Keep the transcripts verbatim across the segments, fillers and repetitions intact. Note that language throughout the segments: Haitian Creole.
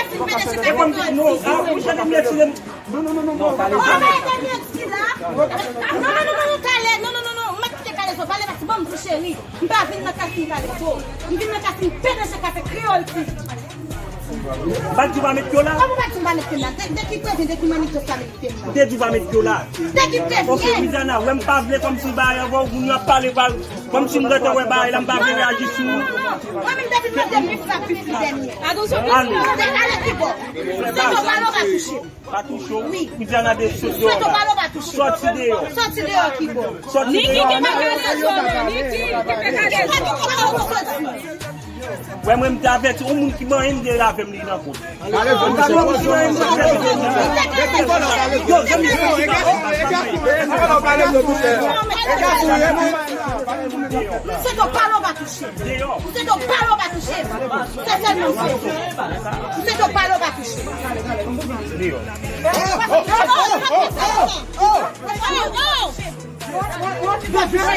Kalezo, m pete chita avèk ou. Non, non, non, non, non. Non, non, non, non, non, talè. Non, non, non, non, non, m ap kite Kalezo pale paske bon, m tou cheri. M pa vin nan kasin Kalezo. M vin nan kasin P D G Kafe Kreyòl T V. M pa t di w pa met pye w la. Kòman w pa t di m pa met pye m la? De, de ki prevyen, de ki manifestan? Ou te di w pa met pye w la. De ki prevyen? Ok, Widiana, wè m pa vle kòmsi bagay ankò, moun yo ap pale pa, kòmsi m gentan wè bagay la, m pa vle reyaji sou. Non, non, non, non. Mwen menm depi m nan de mil, m ap viv li dènye. Ale. Ale ki bò? Se yo pale w pa touche m. Pa touche w. Wi. Widiana de sot deyò la. Sot deyò. Soti deyò. Soti deyò ki bò? Soti deyò. Niki ki pa Kalezo, non, Niki ki pa Kalezo. Wè mwen m te avèti yon moun ki manyen m de lave m li nan kont. Yo, zanmi, se Mwen se to pale w pa touche m. Mwen se to pale w pa touche m. Se sèlman sa. Mwen se to pale w pa touche m. Pa touche m. E sa m fè.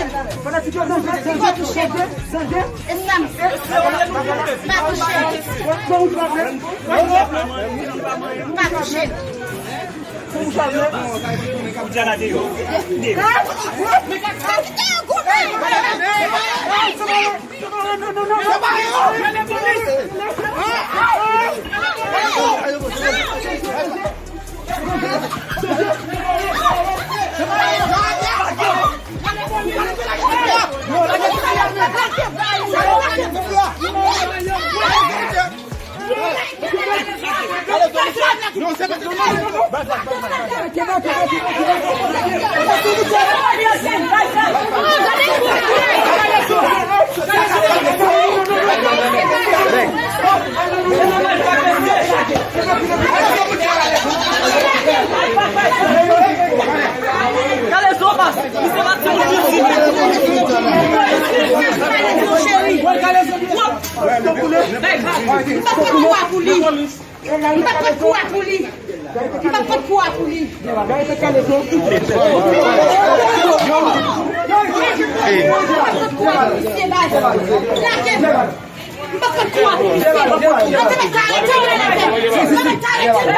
Pa touche m. Pa touche m. Widiana deyò. Deyò. M pa pot kou a pou li. M pa pot kou a pou li. M pa pot kou a pou li. M pa pot kou a pou li. M pa pot kou a pou li. Arete, arete, arete.